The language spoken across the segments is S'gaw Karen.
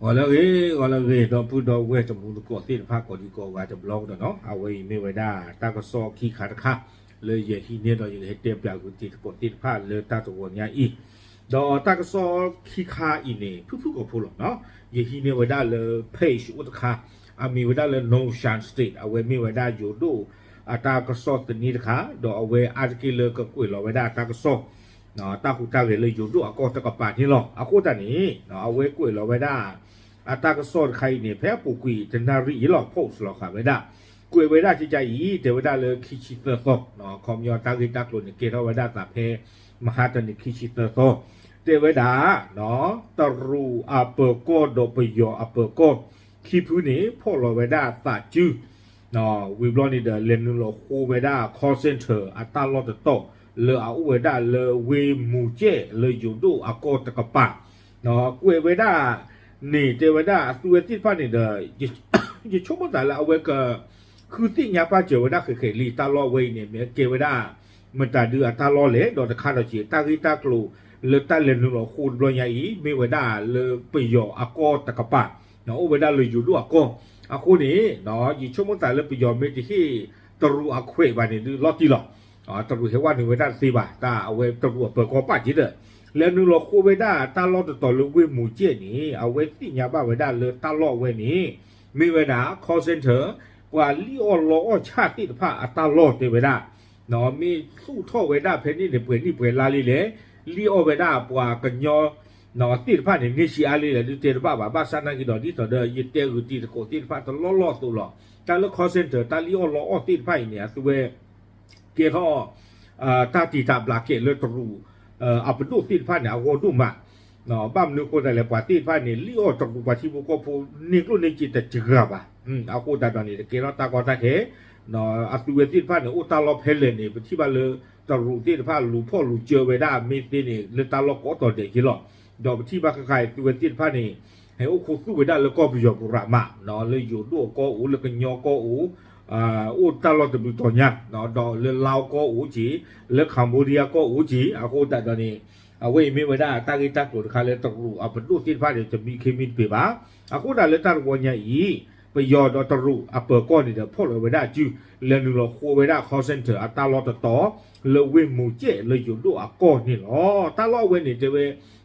ဂီၤလၢအဂ့ၤ ဂီၤလၢအဂ့ၤ ဒီပုၢ်ဒီဝဲၢ်တံၤသကိးသ့ၣ်တဖၣ် ကိးဒံကိးဂၤတဘျီကဒီးနီၤ, အဝဲအံၤမ့ၢ်ဝဲဒၣ်တၢ်ကစီၣ်ခံခါတခါ လၢယဟံးန့ၢ်ဒီးယကဟဲတဲပၠးဂုာ်တံၤသကိးသ့ၣ်တဖၣ်လၢတၢ်တဝီညါအံၤ, ဒီးတၢ်ကစီၣ်ခံခါအံၤန့ၣ် ဖုၣ်ဖုၣ်ကိာ်ဖိလီၤနီၤ, ယဟံးန့ၢ်ဝဲဒၣ်လၢ page အိၣ်တခါ, အမံၤဝဲဒၣ်လၢ Notion State အဝဲမ့ၢ်ဝဲဒၣ်ယိၤဒိၣ်အတၢ်ကစီၣ်သန့တခါ, ဒီးအဝဲအါတက့ၢ်လၢကကွဲးလီၤဝဲဒၣ်တၢ်ကစီၣ် တၢ်ဟူးတၢ်ဂဲၤလၢယိၤဒိၣ်အကီၢ်တကပၤန့ၣ်လီၤ. အဃိသတးန့ၣ် အဝဲကွဲးလီၤဝဲဒၣ် အတၢ်ကစီၣ်တခါအံၤန့ၣ် ဖဲအပူၤကွံာ်တနၣ်ရံၣ်အံၤလီၤ post လီၤဃာ်ဝဲဒၣ်, ကွဲးဝဲဒၣ်ကကါအံၤ တဲဝဲဒၣ်လၢခံဆံသၢသီ, ခီပညီတၢ်ဂ့ၢ်တၢ်ကျိၤန့ၣ် ကဲထီၣ်ဝဲဒၣ်သးဖဲ မဟါတနံၤခံဆံသၢသီ, တဲဝဲဒၣ် တရူးအပၢၤကီၢ်ဒီးပယီၤအပၢၤကီၢ် ခံဖုန့ၣ် ဖီၣ်လီၤဝဲဒၣ်သးစု ဝံၤဘျီန့ၣ်ဒီး လဲၤနုာ်လီၤဃိဝဲဒၣ် call center အတၢ်လီၢ်တတီၤ လၢအအိၣ်ဝဲဒၣ်လၢဝ့ၢ်မူၤကဲၣ်လၢယိၤဒိၣ်အကီၢ်တကပၤ, ကွဲးဝဲဒၣ်န့ၣ် တဲဝဲဒၣ်အသုဝဲသ့ၣ်တဖၣ်န့ၣ်ဒီး ယဆိကမိၣ်သးလၢအဝဲက ဃုသ့ၣ်ညါပာ်စၢၤဝဲဒၣ်ဃဲးဃဲးလံ တၢ်လီၢ်ဝဲအံၤန့ၣ် မ့ၢ်ကဲဝဲဒၣ် မတၤဒုအတၢ်လီၢ်လဲၣ် ဒီးတခါဒီးက့ၤ တၢ်ဂ့ၢ်တၢ်ကျိၤလၢတၢ်လဲၤနုာ်လီၤဃိတဘျီညါအံၤ မ့ၢ်ဝဲဒၣ်လၢပယီၤအကီၢ်တကပၤ, အိၣ်ဝဲဒၣ်လၢယိၤဒိၣ်အကီၢ်, အဃိန့ၣ် ယဆိကမိၣ်သးလၢပယီၤမ့ၢ်တဟ့ၣ်တရူးအခွဲးဘၣ်န့ၣ်ဒုးလီၤတံၢ်လီၤ, တရူးဟဲဝဲနုာ်ဝဲဒၣ်တသ့ဘၣ် တၢ်အဝဲတရူးအပၢၤကီၢ်ပာ်က့ၤဒီး လဲၤနုာ်လီၤဃိဝဲဒၣ်တၢ်လီၢ်တတီၤလၢဝ့ၢ်မူၤကဲၣ်န့ၣ် အဝဲသ့ၣ်ညါဘၣ်ဝဲဒၣ်လၢတၢ်လီၢ်အဝဲန့ၣ် မ့ၢ်ဝဲဒၣ် call center ပှၤလံၣ်အီၣ်လီအီၣ်ဆၣ်သ့ၣ်တဖၣ်အတၢ်လီၢ်တဲဝဲဒၣ်, မ့ၢ်သူၣ်ထီၣ်ဝဲဒၣ်ဖဲန့ၣ်န့ၣ်ပှဲၤနံၣ်ပှဲၤလါလံလဲၣ်, လံၣ်အီၣ်ဝဲဒၣ်ပှၤကညီ သ့ၣ်တဖၣ်န့ၣ် န့ၢ်ဆံးအါလံလဲၣ် ဒုးတဲတဘၣ်ဘၣ်, ဘၣ်ဆၣ်နာ်က့ဒီး ဒ်သိးဒီးယတဲဂုာ်တံၤသကိးသ့ၣ်တဖၣ်တလီၢ်လီၢ်အသိးလီၤ, တၢ်လၢ call center တၢ်လံၣ်အီၣ်လီအီၣ်သ့ၣ်တဖၣ်အံၤန့ၣ် အသုဝဲ ကဲထီၣ် တၢ်တံာ်တာ်ဘျးကဲးလၢတရူး အပဒိၣ်သ့ၣ်တဖၣ်န့ၣ် အဂီၢ်ဒိၣ်မး, ဘၣ်မနုၤအဃိသတးလဲၣ် ပှၤသ့ၣ်တဖၣ်န့ၣ် လံၣ်အီၣ်တရူးပှၤထံဖိကီၢ်ဖိ န့ၢ်ကျိၣ်န့ၢ်စ့တစှၤဘၣ်, အဃိသတးဒီးန့ၣ် တကဲထီၣ်တၢ်ကီတၢ်ခဲ အသုဝဲသ့ၣ်တဖၣ်န့ၣ် အိၣ်တၢ်လီၢ်ဖဲလဲၣ်န့ၣ် ပထံၣ်ဘၣ်လၢ တရူးသ့ၣ်တဖၣ်လူၤဖီၣ်လူၤစၢဝဲဒၣ်မ့ၢ်သ့န့ၣ် လၢတၢ်လီၢ်ကိးတီၤဒဲးက့လီၤ, ဒီးပထံၣ်ဘၣ်ခဲခါအံၤ သုဝဲသ့ၣ်တဖၣ်န့ၣ် ဟဲအိၣ်ခူသူၣ်ဝဲဒၣ်လၢကီၢ်ပယီၤပူၤရၤမး, လၢယိၤဒိၣ်အကီၢ်အိၣ် လၢကညီကီၢ်အိၣ် အိၣ်တၢ်လီၢ်တဘျုးတီၤညါ, ဒီးလၢလါအီကီၢ်အိၣ်က့ၤ, လၢ Cambodia ကီၢ်အိၣ်က့ၤ, အဃိသတးဒီးန့ၣ် အဝဲအံၤမ့ၢ်ဝဲဒၣ်တၢ်ဂ့ၢ်တၢ်ကျိၤတခါလၢတရူးအပဒိၣ်သ့ၣ်တဖၣ်န့ၣ် တမံခ့မံတပ့ၤဘၣ်. အဃိသတးလၢတၢ်တဝီညါအံၤ ပယီၤဒီးတရူးအပၢၤကီၢ်န့ၣ်ဒီး ဖီၣ်လီၤဝဲဒၣ်အစု လဲၤနုာ်လီၤဃိဝဲဒၣ် call center အတၢ်လီၢ်တတီၤ လၢဝ့ၢ်မူၤကဲၣ်လၢယိၤဒိၣ်အကီၢ်န့ၣ်လီၤ. တၢ်လီၢ်အဝဲန့ၣ် တဲဝဲ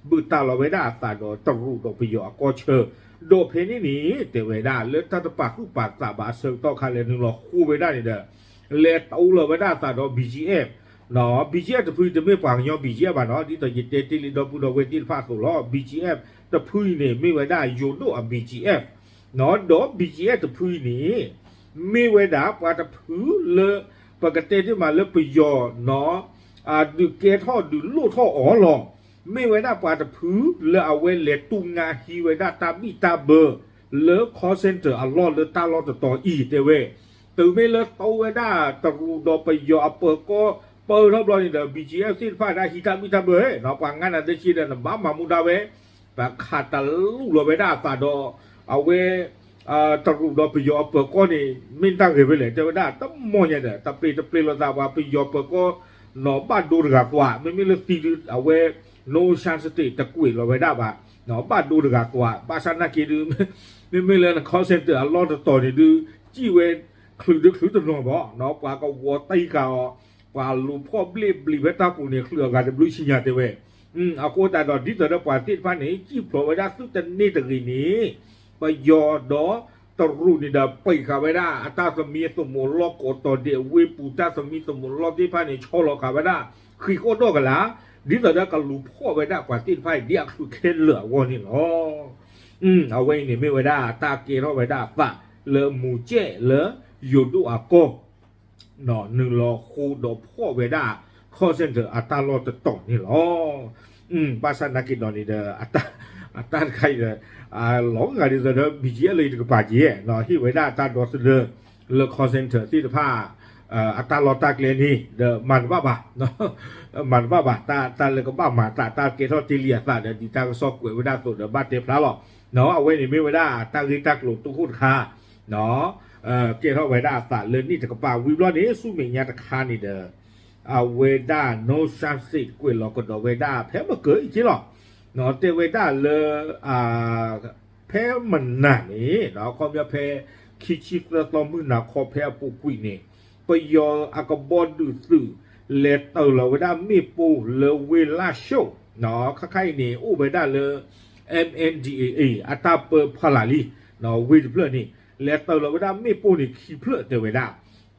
ဘုးတၢ်လီၤဝဲဒၣ်အသးဒီးတရူးဒီးပယီၤအကီၢ်ဆၢ, ဒီးဖဲန့ၣ်န့ၣ် တဲဝဲဒၣ်လၢတၢ်တပာ်သူၣ်ပာ်သးဘၣ်အဆၢကတီၢ်ခါ လဲၤနုာ်လီၤဃိဝဲဒၣ်န့ၣ်ဒီး လဲၤတိလီၤဝဲဒၣ်အသးဒီး BGF, BGF တဖုတမ့ၢ်ပှၤကညီ BGF ဘၣ်နီၤ, ဒ်သိးယတဲတ့ၢ်လံဒီပုၢ်ဒီဝဲၢ်သ့ၣ်တဖၣ်အသိးလီၤ. BGF တဖုအံၤန့ၣ် မ့ၢ်ဝဲဒၣ်ယိၤဒိၣ်အ BGF, ဒီး BGF တဖုအံၤန့ၣ် မ့ၢ်ဝဲဒၣ်ပှၤတဖုလၢ ပကတဲတ့ၢ်မးလၢပယီၤနီၤ ဒုးကဲထီၣ်ဒုးလိၣ်ထီၣ်အီၤလီၤ. မ့ၢ်ဝဲဒၣ်ပှၤတဖုလၢအဝဲလဲၤတူၢ်ငါဟံးဝဲဒၣ်တၢ်ဘံၣ်တၢ်ဘၢ လၢ call center အလီၢ်လၢတၢ်လီၢ်တတီၤအံၤတဲဝဲ, တုၤမ့ၢ်လၢတိဝဲဒၣ်တရူးဒီးပယီၤအပၢၤကီၢ် ပၢထီၣ်ဘျီန့ၣ်ဒီး BGF သ့ၣ်တဖၣ်ဒၣ်ဟံးတၢ်ဘံၣ်တၢ်ဘၢနီၤ, ပှၤငါနၤသ့ၣ်ဆ့ဒီး နဘၣ်မၤမူဒါဝဲ ပခးတလူလီၤဝဲဒၣ်အသးဒီး အဝဲ တရူးဒီးပယီၤအပၢၤကီၢ်န့ၣ် မ့ၢ်တၢ်ဂ့ၤဝဲလဲၣ် တဲဝဲဒၣ်တမီၢ်ညါဒီး တပျ့ၤတပျ့ၤလိာ်သးပှၤပယီၤပၢၤကီၢ်နီၤ ဘၣ်ဒိတဂၤသွး မ့မ့ၢ်လၢသံဒုး အဝဲ Notion State တကွဲးလီၤဝဲဒၣ်ဘၣ်, ဘၣ်ဒိတဂၤသွး ဘၣ်ဆၣ်နာ်က့ဒုး မ့မ့ၢ်လၢန call center အလီၢ်တတီၤန့ၣ်ဒုး စံၣ်ဝဲ ချုးဒုချုးတနီၤဘၣ်, ပှၤကဝီၤတံၢ်ဃာ်အီၤ ပှၤလူၤဖီၣ်ဘျ့ၣ်ဘျံၤဖဲတၢ်ပူၤန့ၣ် ချုးအဂၤတဘျုးဆံညါတဲဝဲ, အဃိသတးဒီး ဒ်သိးဒီးပှၤသ့ၣ်တဖၣ်န့ၣ် စံၣ်ဖျိးဝဲဒၣ်သုတန့ၢ်တဂ့ၤန့ၣ် ပယီၤဒီးတရူးန့ၣ်ဒီး ပံးဃာ်ဝဲဒၣ်အတၢ်သမံသမိးလီၢ်ကိးတီၤဒဲး ဝ့ၢ်ပူၤတၢ်သမံသမိးလီၢ်သ့ၣ်တဖၣ်န့ၣ် ဆီလီၤဃာ်ဝဲဒၣ် ဃံးဃီၣ်ဒီၣ်ကလာ်, ဒ်သိးဒီးကလူၤဖီၣ်ဝဲဒၣ်ပှၤသ့ၣ်တဖၣ်အံၤ ဒ်အချုးခဲလၢာ်အဂီၢ်န့ၣ်လီၤ. အဝဲအံၤန့ၣ်မ့ၢ်ဝဲဒၣ်တၢ်ကဲထီၣ်ဝဲဒၣ်အသးလၢမူၤကဲၣ်လၢ ယိၤဒိၣ်အကီၢ် နုာ်လီၤဃိဒီးဖီၣ်ဝဲဒၣ် call center အတၢ်လီၢ်တတီၤန့ၣ်လီၤ. ဘၣ်ဆၣ်နာ်က့ဒီးန့ၣ်ဒီး အတၢ်တခါအံၤဒီး လီၤဂာ်ဒ်သိးဒီး BGF လၢယတကပၤက့ၤ ဟ့ၣ်ဝဲဒၣ်တၢ်ဒီသဒၢ လၢ call center သ့ၣ်တဖၣ် အတၢ်လီၢ်တၢ်ကျဲန့ၣ်ဒီး မၤတဘၣ်ဘၣ် မၤတဘၣ်ဘၣ် တၢ်လၢကဘၣ်မၤသး တၢ်ကဲထီၣ်တ့ၢ်လံအသးဒီး ဒ်တၢ်ကစီၣ်ကွဲးဝဲဒၣ်အသိးဒီး ဘၣ်တဲဖျါလီၤ. အဝဲန့ၣ်မ့ၢ်ဝဲဒၣ်တၢ်ဂ့ၢ်တၢ်ကျိၤတခိၣ်တခါ ကဲထီၣ်ဝဲဒၣ်အသးလၢန့ၣ်တကပၤ ဝံၤဘျီန့ၣ် ဆူမဲာ်ညါတခါန့ၣ်ဒီး အဝဲဒၣ် Notion State ကွဲးလီၤကဒီးဝဲဒၣ် ဖဲမကၢအံၤက့လီၤ. တဲဝဲဒၣ်လၢ အ ဖဲမနၤန့ၣ် အခီပညီဖဲ ခံဆံသၢသီမုၢ်နၤခီဖဲအပူၤကွံာ်န့ၣ် ပယီၤအကဘီဒုးသုး လဲၤတၢၤလီၤဝဲဒၣ်မ့ၣ်ပိၢ်လၢဝ့ၢ်လၢၢ်ၡိၣ် ခါခါအံၤန့ၣ် အိၣ်ဝဲဒၣ်လၢ M N D A A အတၢ်ပၢဖီလာ်လံ ဝ့ၢ်တဖျၢၣ်န့ၣ် လဲၤတၢၤလီၤဝဲဒၣ်မ့ၣ်ပိၢ်န့ၣ် ခံဖျၢၣ်တဲဝဲဒၣ်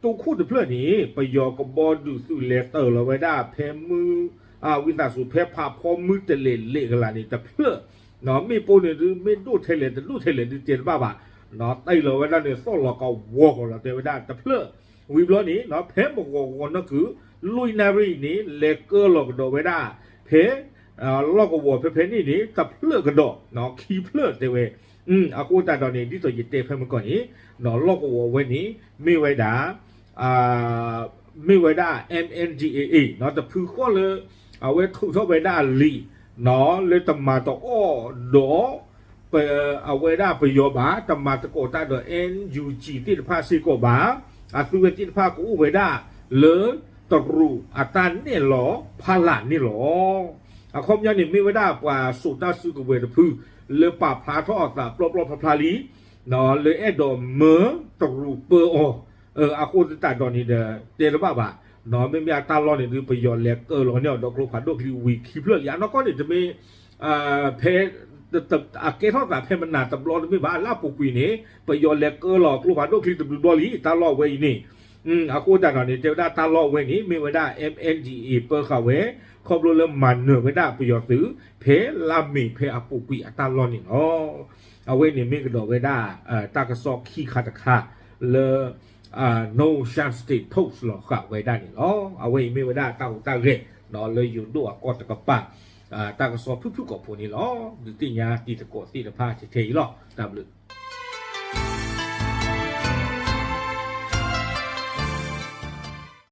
တိခိၣ်တဖျၢၣ်န့ၣ် ပယီၤကဘီဒုးသုးလဲၤတၢၤလီၤဝဲဒၣ်ဖဲမုၢ် ဝံသးစူၤ ဖဲဖးဖီမုၢ်တလဲၤလ့းကလာ်န့ၣ် တဖျၢၣ် မ့ၣ်ပိၢ်န့ၣ်ဒုး မ့ၢ်ဒိၣ်ထဲလဲၣ်တဒိၣ်ထဲလဲၣ်ဒုးတဲတဘၣ်ဘၣ် တၢ်အံၤလီၤဝဲဒၣ်န့ၣ် သီၣ်လီၤကဝီၤဃီလီၤတဲဝဲဒၣ်တဖျၢၣ် ဝံၤဘျီန့ၣ် ဖဲမဂီၤဂီၤနီၢ်ကုာ် လွံၢ်နၣ်ရံၣ်န့ၣ် လဲၤကၢလီၤကဒီးဝဲဒၣ် ဖဲ လီၢ်ကဝီၤဖဲဖဲန့ၣ်န့ၣ် တဖျၢၣ်ကဒီး ခံဖျၢၣ်တဲဝဲ အဃိသတးဒီးန့ၣ် ဒ်သိးယတဲဖဲမုၢ်ကီၢ်န့ၣ် လီၢ်ကဝီၤဝဲန့ၣ် မ့ၢ်ဝဲဒၣ် မ့ၢ်ဝဲဒၣ် M N D A A တဖုဃီလၢ အဝဲထုးထီၣ်ဝဲဒၣ်အလံာ် လၢတမၤတအီၣ်ဒီး အဝဲဒၣ်ပယီၤဘၣ် တမၤသကိးတၢ်ဒီး N U G သ့ၣ်တဖၣ်စ့ၢ်ကီးဘၣ် အသုဝဲသ့ၣ်တဖၣ်ကအိၣ်ဝဲဒၣ်လၢ တရူးအတၢ်နဲၣ်လီၤဖီလာ်န့ၣ်လီၤ. အခီပညီန့ၣ် မ့ၢ်ဝဲဒၣ်ပှၤစိာ်တၢ်စုကဝဲၤတဖု လၢပာ်ဖျါထီၣ်အသးပျီပျီဖျါဖျါလံ လၢအဲၣ်ဒိးမၢတရူးပၢအီၤ အဃိသတးဒီးန့ၣ်ဒီး တဲတဘၣ်ဘၣ် မ့မ့ၢ်အတၢ်လီၢ်န့ၣ်ဒုး ပယီၤလဲၤကၢလီၤန့ၢ်အီၤဒီးကျိဖးဒိၣ်ချံဝံၤခံဖျၢၣ်လံ အနီၢ်ကီၢ်န့ၣ် တမ့ၢ် ဖဲ အကဲထီၣ်သးဖဲမနၤတဘျီတမ့ၢ်ဘၣ် လၢအပူၤကွံာ်န့ၣ် ပယီၤလဲၤကၢလီၤကျိဖးဒိၣ်ချံတဘျီဘျီလံ တၢ်လီၢ်အဝဲအံၤန့ၣ် အဃိသတးဒီးန့ၣ် တဲဝဲဒၣ်တၢ်လီၢ်အဝဲန့ၣ် မ့ၢ်ဝဲဒၣ် M N D A A ပၢဃာ်ဝဲ ခီဖျိလၢမၤနၢၤဝဲဒၣ်ပယီၤသုး ဖဲလါမ့ၤဖဲအပူၤကွံာ်အတၢ်လီၢ်န့ၣ်လီၤ. အဝဲန့ၣ်မ့ၢ်ကဒီးဝဲဒၣ် တၢ်ကစီၣ်ခံခါတခါလၢ No Shan State Post လီၤဃာ်ဝဲဒၣ်န့ၣ်လီၤ. အဝဲအံၤမ့ၢ်ဝဲဒၣ်တၢ်ဟူးတၢ်ဂဲၤ လၢယိၤဒိၣ်အကီၢ်တကပၤ တၢ်ကစီၣ်ဖုၣ်ဖုၣ်ကိာ်ဖိန့ၣ်လီၤ. ဒုးသ့ၣ်ညါတံၤသကိးသ့ၣ်တဖၣ်ထဲထဲအံၤလီၤ. တၢ်ဘျုး